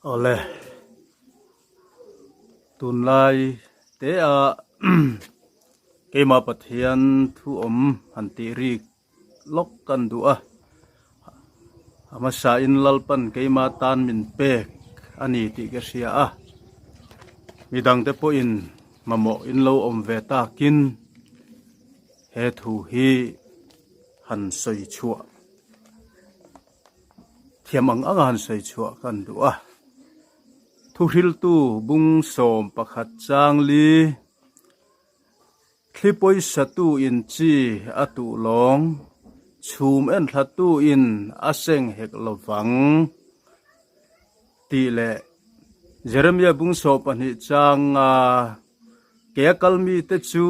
Awle, tunlai te a keimah Pathian thu awm han tih rik lawk kan duh a, a hmasa in Lalpan keimah tan min pek a ni tih ka hria a, midangte pawhin mamawh in lo awm ve takin he thu hi han sawi chhuah. Thiam ang anga han sawi chhuah kan duh a, thuhriltu bung 11 changli thli pawisatu in chi a tuh lawng, chhum enthlatu in a seng hek lovang tih leh Jeremia bung 12 changa ke a kal mite chu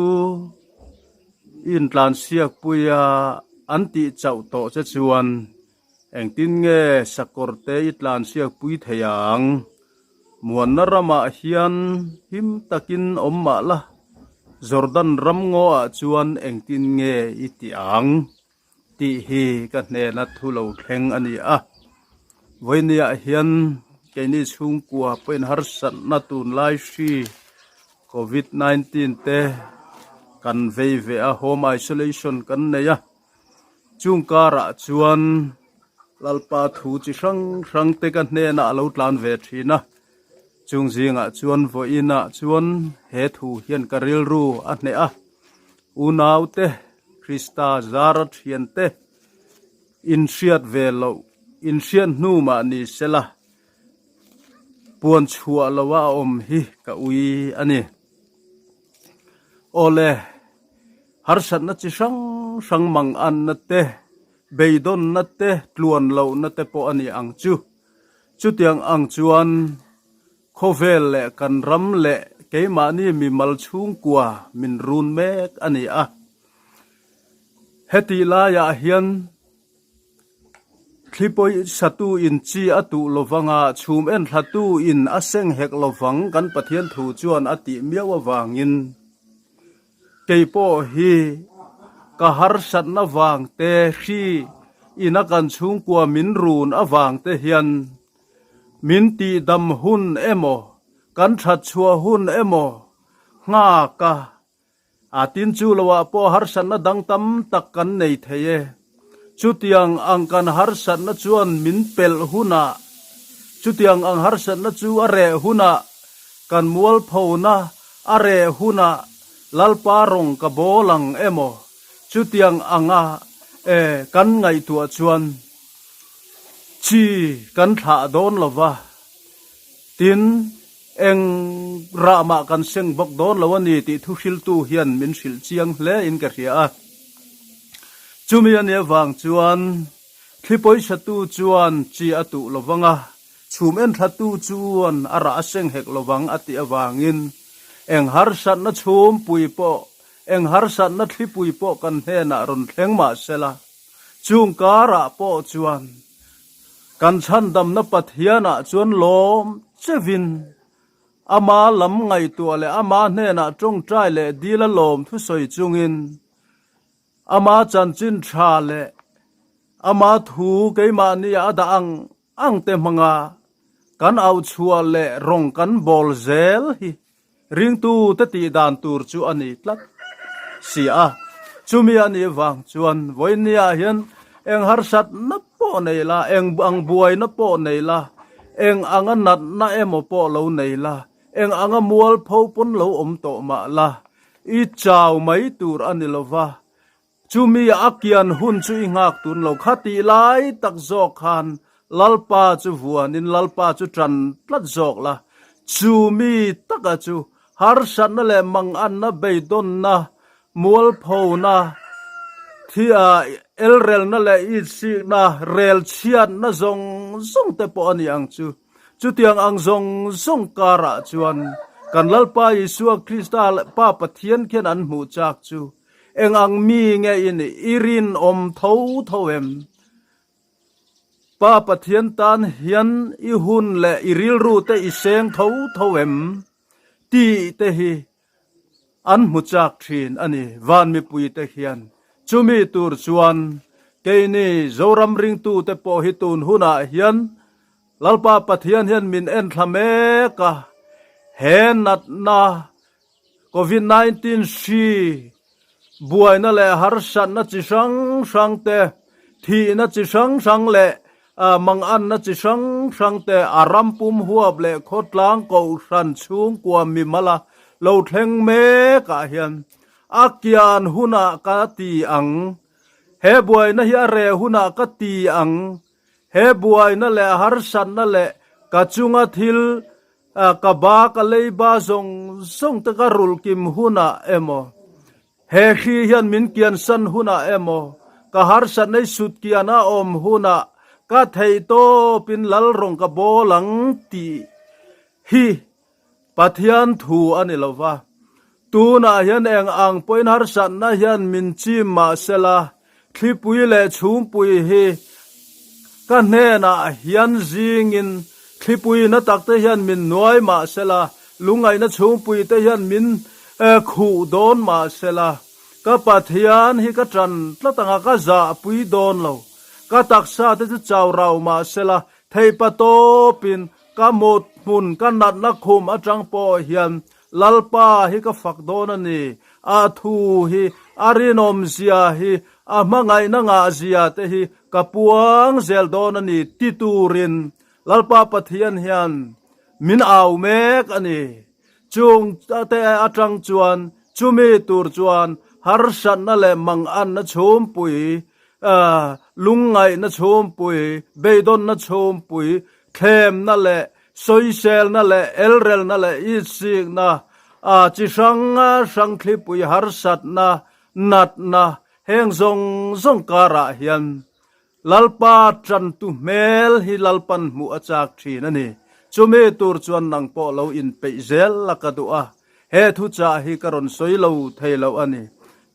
intlansiakpui a an tih chauh tawh che chuan engtin nge sakawr te i tlansiakpui thei ang? Muanna ramah hian him takin awm mah la, Jordan ram ngaw ah chuan engtin nge i tih ang? Tih hi ka hnena thu lo thleng a ni a. Vawinia hian keini chhungkua pawhin harsatna tunlai hri Covid 19 te kan vei ve a, home isolation kan nei a. Chung karah chuan Lalpa thu chi hrang hrang te ka hnenah a lo tlan ve thin a. Chung zingah chuan vawiinah chuan he thu hian ka rilru a hneh a. Unaute, Krista zara thiante inhriat ve loh, inhriat hnu mah ni sela, puan chhuah loha a awm hi ka ui a ni. Awle, harsatna chi hrang hrang manganna te, beidawnna te, tluan lohna te pawh a ni ang chu. Chutiang ang chuan Khawvel leh kan ram leh keimahni mimal chhungkua min run mek a ni a. Hetih laiah hian thli pawisa tu in chi a tuh lovang a, chhum enthla tu in a seng hek lovang kan Pathian thu chuan a tih miau avangin kei pawh hi ka harsatna vang te hri ina kan chhungkua min run avang te hian Min tihdam hun emaw, kan that chhuah hun emaw nghak a, a tin chu loah pawh harsatna dang tam tak kan nei thei e. Chutiang ang kan harsatna chuan min pelh hunah, chutiang ang harsatna chu a reh hunah, kan mualphona a reh hunah Lalpa rawng ka bawl ang emaw, chutiang anga e kan ngaihtuah chuan Chi kan thlah dawn lo va, tin, eng rah mah kan seng bawk dawn lo a ni tih thuhriltu hian min hrilh chiang hle in ka hria a. Chumi a nih avang chuan thli pawisa-tu chuan chi a tuh lo vang a, chhum enthlatu chuan a rah a seng hek lo vang a tih avangin eng harsatna chhumpui pawh, eng harsatna thlipui pawh kan hnenah rawn thleng mah sela, Chung karah pawh chuan kan chhandamna Pathianah chuan lawm chevin ama lam ngaihtuah leh ama hnenah tawngtai leh dil a lawm thusawi chungin ama chanchin tha leh ama thu keimahni a dah ang ang te hmanga kan auchhuah leh rawng kan bawl zel hi Ringtu te tih dan tur chu a ni tlat si a, chumi a nih vang chuan vawinia hian eng harsatna pawh nei la, eng ang buaina pawh nei la, eng anga natna emaw pawh lo nei la, eng anga mualpho pawn lo awm tawh mah la, i chau mai tur a ni lo va, Chumi a kian hun chu i nghak tun lo kha tih lai tak zawk khan Lalpa chu vuanin Lalpa chu tan tlat zawk la. Chumi taka chu harsatna leh manganna beidawnna, mualphona, thi a elrelna leh itsikna, relchhiatna zawng zawng te pawh a ni ang chu. Chutiang ang zawng zawng karah chuan kan Lalpa Isua Krista leh Pa Pathian khian an hmuh chak chu Eng ang mi nge i nih? I rinawm tho tho em? Pa Pathian tan hian i hun leh i rilru te i seng tho tho em? Tih te hi an hmu chak thin a ni, van mipui te hian. Chumi tur chuan keini Zoram ringtute pawh hi tun hunah hian. Lalpa Pathian hian min enthla mek a, he natna Covid 19 hri buaina leh harsatna chi hrang hrang te, thihna chi hrang hrang leh manganna chi hrang hrang te a ram pum huap leh khawtlang kohhran chhungkua mimala lo thleng mek ah hian a kian hunah ka ti ang. He buaina hi a reh hunah ka ti ang. He buaina leh harsatna leh ka chunga thil ka ba ka lei ba zawng zawng te ka rulh kim hunah emaw, he hri hian min kiansan hunah emaw, ka harsatna i sut kian a awm hunah ka theih tawpin lalrawng ka bawl ang tih hi Pathian thu a ni lo va. Tunah hian eng ang pawhin harsatna hian min chim mah sela, thlipui leh chhungpui hi ka hnenah hian zingin thlipui na takte hian min nuai mah sela, lungngaihna chhungpui te hian min khuh dawn mah sela, ka Pathian hi ka ṭan tlat anga ka zahpui dawn lo. Ka taksa te chu chau rau mah sela, theihpa tawpin Ka mut hmun ka natna khum atang pawh hian Lalpa hi ka fak dawn a ni. A thu hi, a rinawm zia hi, a hmangaihna ngah zia te hi ka puang zel dawn a ni ti turin Lalpa Pathian hian min au mek a ni. Chung te atang chuan chumi tur chuan harsatna leh manganna chhumpui, lungngaihna chhumpui, beidawnna chhumpui, thlemna leh sawiselna leh elrelna leh itsikna, chi hrang hrang thlipui harsatna, natna heng zawng zawng karah hian Lalpa tantu hmel hi Lalpan hmuh a chak thin a ni. Chumi tur chuan nang pawh lo inpeih zel la ka duh a, he thuchah hi ka rawn sawi lo thei lo a ni.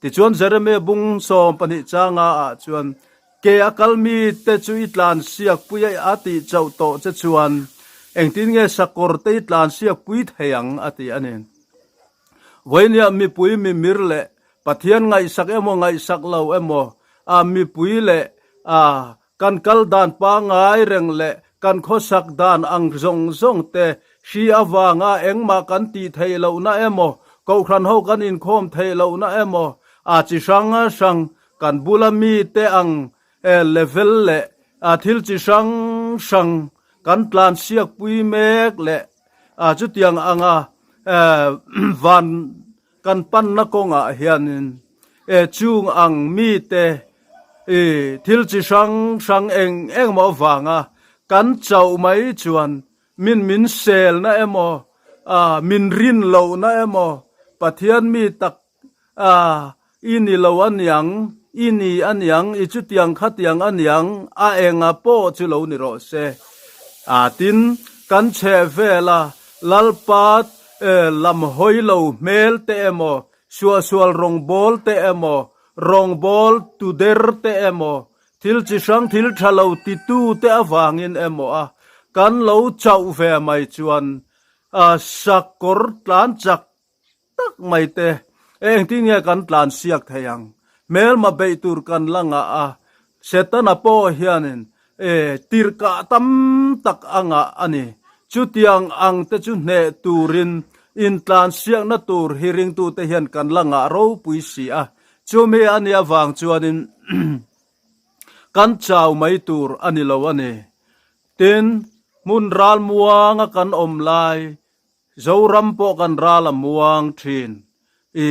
Tichuan Jeremia bung 12 changa ah chuan Ke a kal mite chu i tlan siak pui a a tih chauh tawh che chuan engtin nge sakawr te i tlan siak pui thei ang a ti a ni. Vawinia mipui mimir leh Pathian ngaihsak emaw ngaihsak lo emaw a mipui leh a kan kal dan pangngai reng leh kan khawsak dan ang zawng zawng te hri avanga engmah kan tih theih lohna emaw kohhran ho kan inkhawm theih lohna emaw a chi hrang hrang Kan bula mite ang level leh thil chi hrang hrang kan tlan siak pui mek leh chutiang anga van kan panna kawngah hianin chung ang mite thil chi hrang hrang eng engemaw avanga kan chauh mai chuan min min selna emaw min rin lohna emaw Pathian mi tak A, i ni lo a niang, i ni a niang, i chutiang khatiang a niang, a enga pawh chu lo ni rawh se. A, tin, kan chheh vela Lalpa lam hawi lo hmel te emaw, suahsual rawngbâwl te emaw, rawngbâwl tuder te emaw, thil chi hrang thil tha lo titu te avangin emaw a kan lo chauh ve mai chuan sakawr tlan chak tak mai te, engtin nge kan tlan siak thei ang? Hmelma beih tur kan la ngah a, Setana pawh hianin e tirhkah tam tak a ngah a ni. Chutiang ang te chu hneh turin intlan siakna tur hi ringtute hian kan la ngah ropui si a. Chumi a nih avang chuanin kan chau mai tur a ni lo a ni. Tin, hmun ralmuanga kan awm lai Zoram pawh kan ral a muang thin. I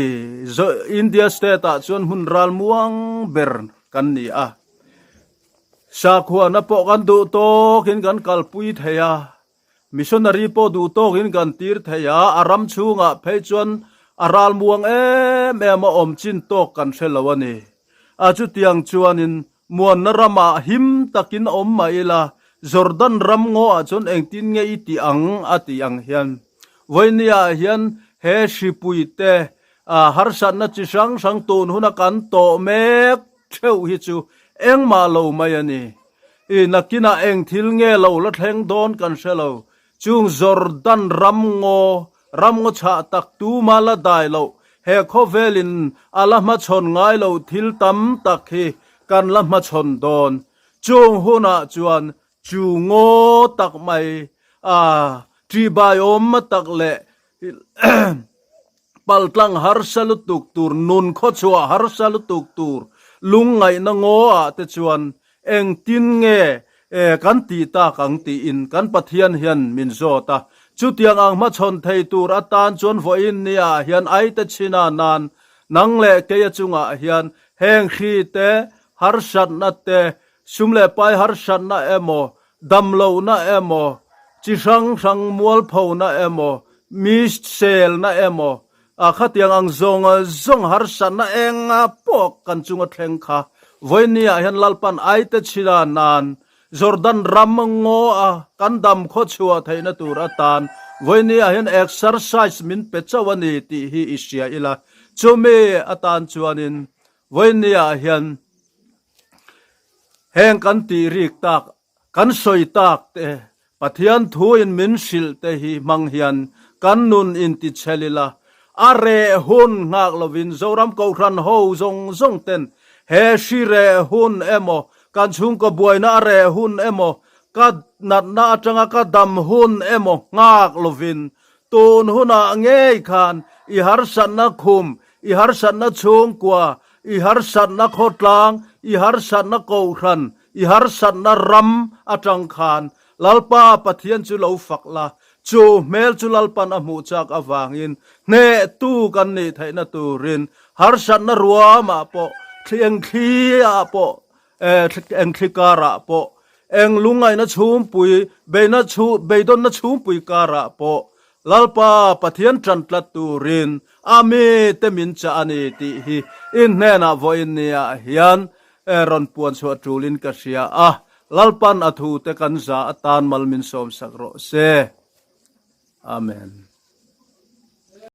India state ah chuan hmun ral muang ber kan ni a. Sakhuana pawh kan duh tawkin kan kalpui thei a, missionary pawh duh tawkin kan tir thei a, a ram chhungah phei chuan a ral muang em em a awm chin tawk kan hre lo a ni. A chutiang chuanin Muanna ramah him takin awm mah ila, Jordan ram ngaw ah chuan engtin nge i tih ang? a tih ang hian. Vawinia hian he hripui te harsatna chi hrang hrang tun huna kan tawh mek theuh hi chu engmah lo mai a ni. I nakinah eng thil nge lo la thleng dawn kan hre lo. Chung Jordan ram ngaw, ram ngaw chhah tak tuma la dai loh, he khawvelin a la hmachhawn ngai lo thil tam tak hi kan la hmachhawn dawn. Chung hunah chuan Chu ngaw tak mai a ṭihbai awm tak leh paltlang harsa lutuk tur, nun khawchhuah harsa lutuk tur lungngaihna ngaw ah te chuan engtin nge kan tih tak ang tiin kan Pathian hian min zawt a. Chutiang ang hmachhawn thei tur atan chuan vawiin nia hian aite chhina nan nang leh keia chungah hian heng hri te, harsatna te, Sum leh pai harsatna emaw, damlohna emaw, chi hrang hrang mualphona emaw, mi selna emaw, a khatiang ang zawng zawng harsatna enga pawh kan chunga thleng kha vawinia hian Lalpan aite chhila nan Jordan ram ngaw a kan dam khaw chhuah theihna tur atan vawinia hian exercise min pe chauh a ni tih hi i hria ila. Chumi atan chuanin vawinia hian Heng kan tih rik tak, kan sawi tak te, Pathian thuin min hrilh te hi hmang hian kan nun inti chhel ila, a reh hun nghak lovin Zoram Kohhran ho zawng zawng ten he hri reh hun emaw, kan chhungkaw buaina a reh hun emaw, ka natna atanga ka dam hun emaw nghak lovin tun hunah ngei khan i harsatna khum, i harsatna chhungkua, I harsatna khawtlang, i harsatna kohhran, i harsatna ram atang khan Lalpa Pathian chu lo fak la, chu hmel chu Lalpan a hmuh chak avangin hnehtu kan nih theihna turin harsatna ruamah pawh, thli eng thli ah pawh, eng thli karah pawh, eng lungngaihna chhumpui, beihna chhu, beidawnna chhumpui karah pawh Lalpa Pathian tan tlat turin a mite min chah a ni tih hi in hnenah vawiin niah hian rawn puan chhuah tulin ka hria a, Lalpan a thute kan za atan mal min sawmsak rawh se. Amen.